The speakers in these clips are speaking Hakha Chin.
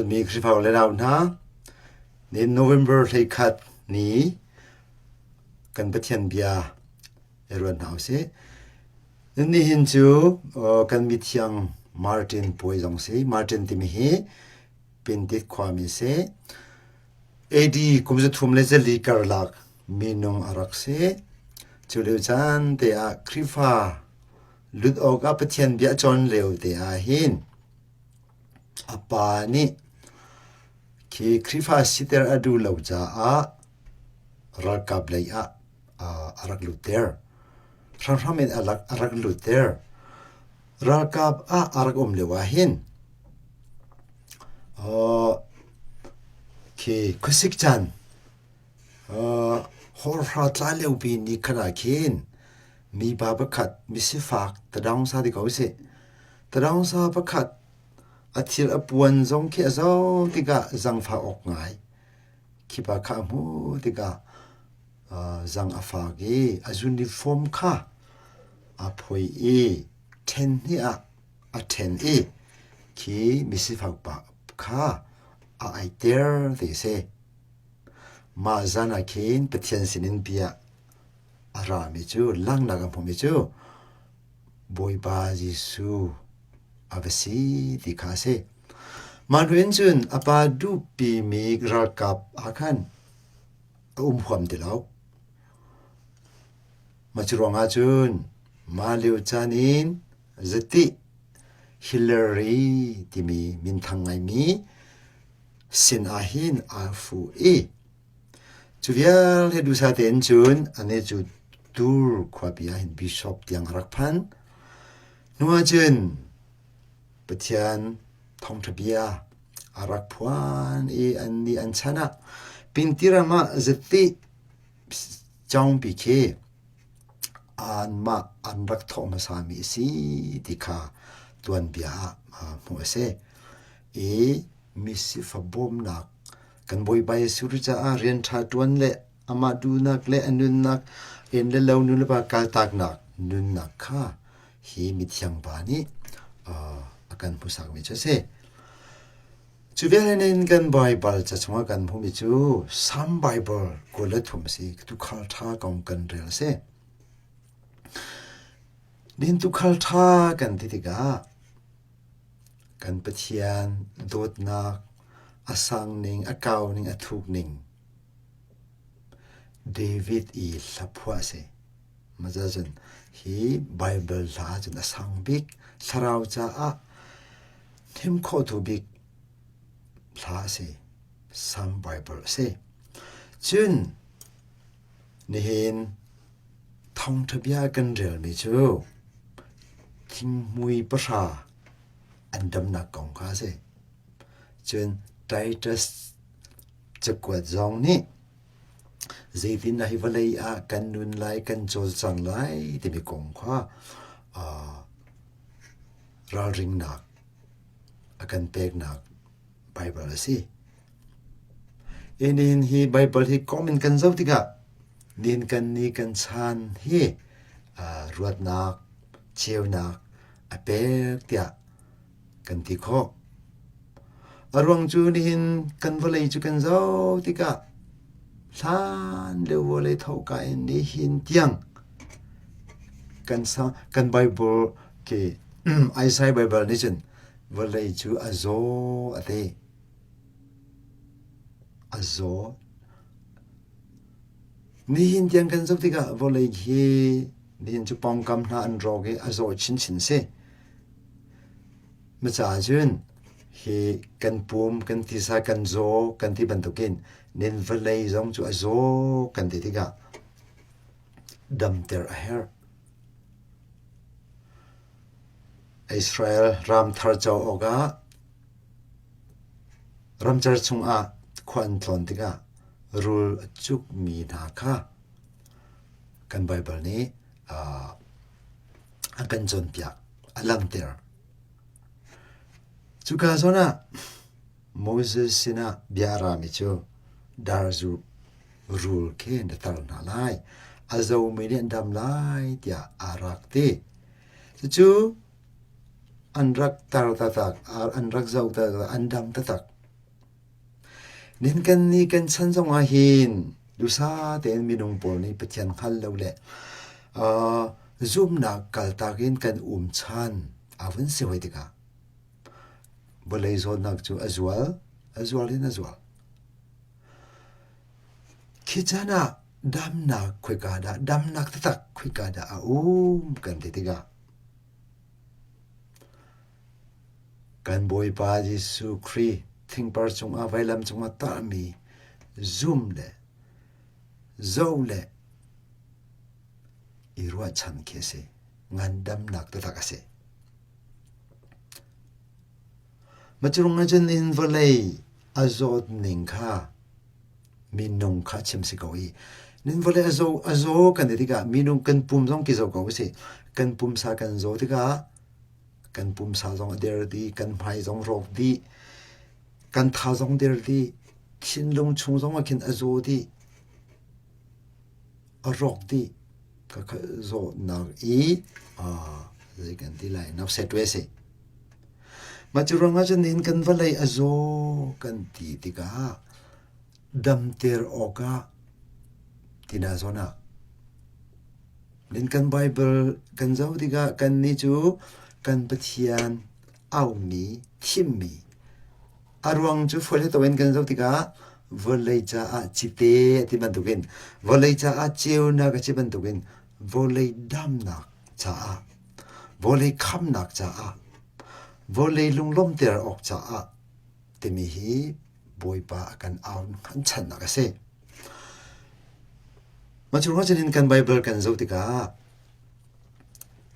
Dawtmi Khrihfa le nau hna, ni November 11 ni kan Pathian bia i ruat hna usih. Nihin cu kan mithiang Martin puai zong si. Martin timi hi Pintit khuami si. AD kum 304 karlak minung a rak si. Cu lio caan te ah Khrihfa lut awkah Pathian bia cawn lio te ah hin a pa nih khi Khrihfa siter a duh lo caah ralkap lei ah a rak lutter. Hramhram in a rak lutter. Ralkap ah a rak um lio ah hin khi khuasik caan hawrha tla liopi ni khat ah khin mipa pakhat misifak tadawngsa ti ko usih. Tadawngsa pakhat a thil a puan zong khi a zoh tikah zangfah awk ngai. Khi pa kha a hmuh tikah zang a fak i a uniform kha aa phoih i ṭhen hnih ah a ṭhen i khi misifak pa kha a aiter ti a si. Mah zan ah khin Pathian sinin bia a rami cu langhnak a hmuhmi cu Bawipa Jesuh a va si ti kha a si. Mah hnu in cun a pa duhpimi ralkap ah khan a um huam ti lo. Mah cu ruangah cun mah lio caan in zatih Hillary timi minthang ngaimi sin ah hin aa fuh i cu vialte duhsah tein cun anih cu Tur khuapi ah hin bishop tiang a rak phan. Hnu ah cun Pathian thawngṭha bia a rak phuan i annih an chan ah Pintiram ah zatih cawngpi khi anmah an rak thawh hmasami a si ti kha tuanbia ah hmuh a si. I misifa bawmnak kan Bawipa Jesuh Khrih caah rian ṭha ṭuan le amah duhnak le a nunnak inn le lo nu le pa kaltaknak nunnak kha hi mithiang pa nih a kan hmuhsakmi cu a si. Cu vialte in kan Baibal ca chungah kan hmuhmi cu Salm Baibal 23 a si. Tuukhal ṭha kong kan rel a si. Nihin tuukhal ṭha kan ti tikah kan Pathian dawtnak a sang ning, a kau ning, a thuk ning David i hlaphuah a si. Maza cun hi Baibal hla cun a sang bik, thlarau caah hnem khawhtu bik hla a si. Salm Baibal a si. Cun nihin thawngṭha bia kan relmi cu thinghmui pahra an damnak kong kha a si. Cun Titus cakuat zong nih Zeitindah hi vawlei ah kan nun lai, kan cawlcang lai timi kong kha ralringnak a kan peknak Baibal a si. Nihin hi Baibal hi kom in kan zoh tikah nihin kan ni kan chan hi ruatnak, ceunak a pek tiah kan ti khawh. A ruang cu nihin kan vawlei cu kan zoh tikah hlan lio vawlei thoka in nihin tiang kan sa kan Bible ke Isaiah Bible nih cun vawlei cu a zaw a ti. A zaw. Nihin tiang kan zoh tikah vawlei hi nihin cu pawngkam hna an rawk i a zaw chinchin si. Na caah cun hi kan pum kan tisa kan zaw kan ti bantukin nin vawlei zong cu a zaw kan ti tikah damter a herh. Israel ram thar co awkah ramcar chungah khua an tlawn tikah rul a cukmi hna kha kan Baibal nih a kan cawnpiak, a langhter. Cuka zawn ah Moses sinah bia a rami cu darzu rul khi na tar hna lai, a zomi nih an dam lai tiah aa rak ti. Cucu an rak tar taktak, an rak zoh taktak, an dam taktak. Nihin kan ni kan chan zong ah hin dusa tein minung pawl nih Pathian hngal lo le uh, zumnak kaltak in kan um chan a vun si hoi tikah vawlei zawtnak cu a zual, a zual in a zual. Khi chan ah damnak khoika dah, damnak taktak khoika dah a um kan ti tikah Kan Bawipa Jesuh Khrih thingpar cungah vailam cungah tahmi zum le zoh le i ruahchan khi a si. Ngandamnak taktak a si. Macurung ahcun in vawlei a zawt ning kha minung kha chim si ko i nin vawlei a zaw a zaw kan ti tikah minung kan pum zong ki zaw ko si. Kan pumsa kan zaw tikah kan pumsa zong a der dih, kan hmai zong rawk dih, kan tha zong der dih, thinlung chung zong ah khin a zaw dih, a rawk dih. Ka zawtnak i zei kan ti lai nauset we si. Mah cu ruangah cun nihin kan vawlei a zaw kan ti tikah damter awkah tina zawn ah nin kan Bible kan zoh tikah kannih cu kan Pathian aumi thimmi a ruang cu fawi in kan zoh tikah vawlei caah cite a ti bantukin vawlei caah ceunak a si bantukin vawlei damnak caah vawlei khamnak caah vawlei lunglawmhter awk caah timi hi Bawipa a kan au kan channak a si. Mah cu ruang kan Bible kan zoh tikah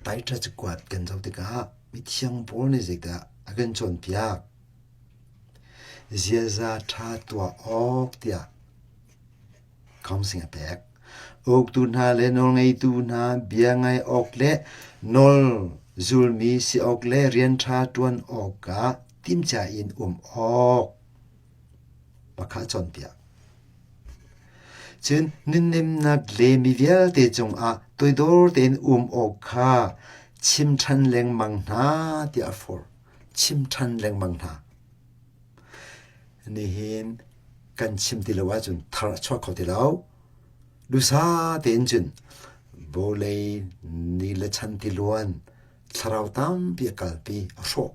Titus cakuat kan zoh tikah mithiang Paul nih zeidah a kan cawnpiak? Ziaza ṭha tuah awk tiah Counseling a pek. Uktu hna le nawlngeitu hna bia ngai awk le nawl zulmi si awk le rian ṭha ṭuan awkah timhcia in um awk pakha cawnpiak. Cun nunnemnak le mi vialte cungah toidor tein um awk kha chim ṭhan lengmang hna tiah a forh. Chim ṭhan lengmang hna. Nihin kan chim ti lo ahcun thar a chuak kho ti lo. Dusa tein cun vawlei ni le chan tiluan thlarau tampi a kalpi a hrawh.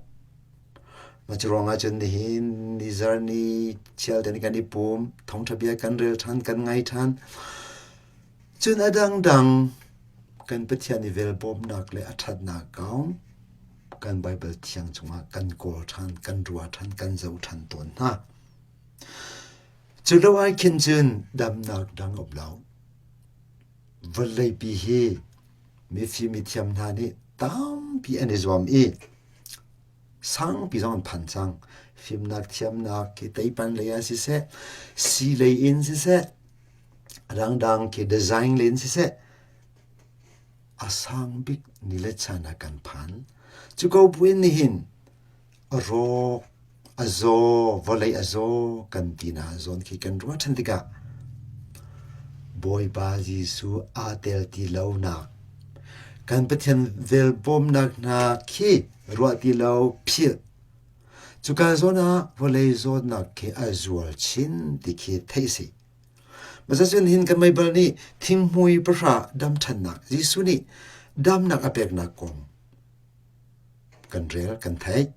Mah cu ruangah cun nihin nizar ni chial te kan i pum, thawngṭha bia kan rel ṭhan, kan ngai ṭhan. Cun a dangdang kan Pathian i vel bawmnak le a ṭhatnak kong kan Baibal thiang chungah kan kawl ṭhan, kan ruah ṭhan, kan zoh ṭhan tawn hna. Cu lo ai khin cun damnak dang um lo. Vawleipi hi mifim mithiam hna nih tampi an i zuam i sangpi zong an phan cang. Fimnak thiamnak khi teipan lei ah siseh, sii lei in siseh, a dangdang khi design lei in siseh, a sang bik ni le chan ah kan phan. Cu ko buin nihin a rawk, a zaw, vawlei a zaw kan ti na zawn khi kan ruah ṭhan tikah Bawipa Jesuh aa tel ti lonak kan Pathian vel bawmnak hna khi ruah ti lo philh cuka zawn ah vawlei zawtnak khi a zual chin ti khi theih si. Mazacun hin kan Baibal nih thinghmui pahra damṭhannak Jesuh nih damnak a peknak kong kan rel kan theih.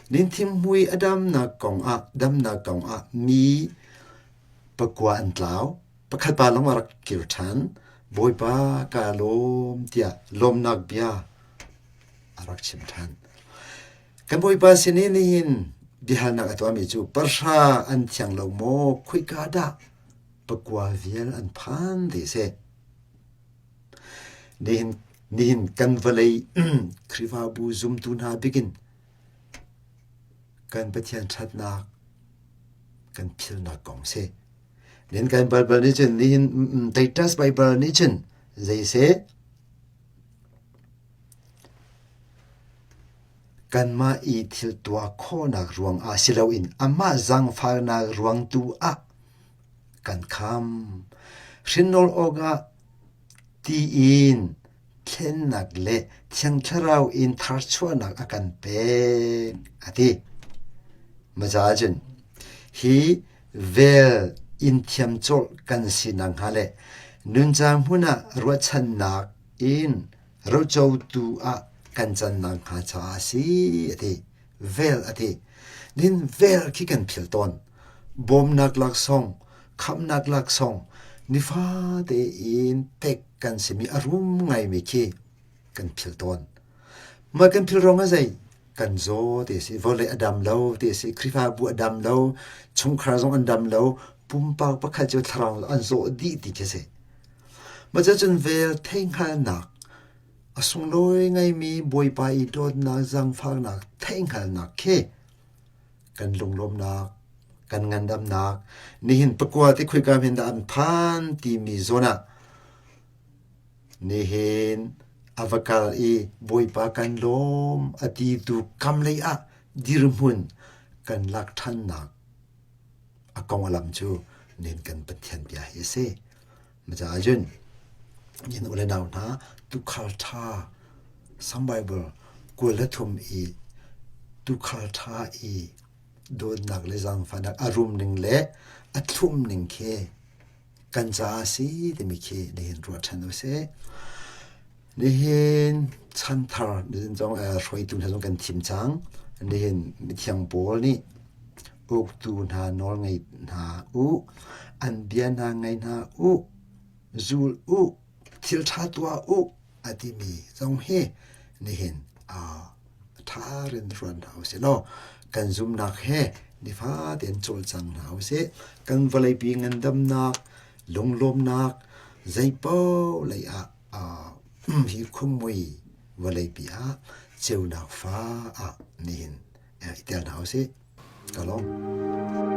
Nin thinghmui a damnak kong ah damnak kong ah mi pakua an tlau. Pakhat pa lawng a rak kir ṭhan. Bawipa ka lawm tiah lawmnak bia a rak chim ṭhan. Kan Bawipa sin i nihin biahalnak a tuahmi cu pahra an thiang lo maw? Khoika dah pakua vial an phan ti a si. Nihin, nihin kan vawlei Khrihfabu zumtu hna bikin kan Pathian ṭhatnak kan philnak kong a si. Nihin kan Baibal nih cun nihin Titus Baibal nih cun zei seh Kanmah i thil tuah khawhnak ruangah si loin amah zaangfahnak ruang tu ah kan kham. Hrinnawl awkah ti in thlennak le Thiang Thlarau in tharchuahnak a kan pek, a ti. Maca cun. Hi vel in thiamcawlh kan si nakhnga le nunca hmun ah ruahchannak in rocotu ah kan can nakhnga caah a si a ti. Vel a ti. Nin vel khi kan phil tawn. Bawmnak laksawng, khamhnak laksawng, nifate in pek kan simi a rum ngaimi khi kan phil tawn. Mah kan phil ruangah zei? Kan zaw ti a si, vawlei a dam lo ti a si, Khrihfabu a dam lo, chungkhar zong an dam lo, pumpak pakhat cu thlarau an zaw dih ti khi a si. Mah cucun vel theihhngalhnak a sunglawi ngaimi Bawipa i dawtnak zaangfaknak theihhngalhnak khi kan lunglawmnak, kan ngandamnak, nihin pakua ti khoika hmin dah an phan timi zawn ah Nihin a va kal i Bawipa kan lawm a titu kam lei ah dirhmun kan lak ṭhannak a kong a lam cu nihin kan Pathian bia hi a si. Macaah cun nihin u le nau hna tuukhal ṭha Sam Bible 23 i tuukhal ṭha i dawtnak le zaangfahnak a rum ning le a thlum ning khi kan caah a si timi khi nihin ruah ṭhan u sih. Nihin chanthar nihin zong hruaitu hna zong kan thim cang. Nihin mithiang pawl nih uktu hna nawl ngei hna u, an bia hna ngai hna u, zul u, thil ṭha tuah u a timi zong hi nihin ṭha in ruat hna usih law kan zumhnak he nifate in cawlcang hna usih. Kan vawleipi ngandamnak, lunglawmnak zeipaoh lei ah hi khuamui vawleipi ah ceunak fa ah nihin i tel hna usih. Ka lawm.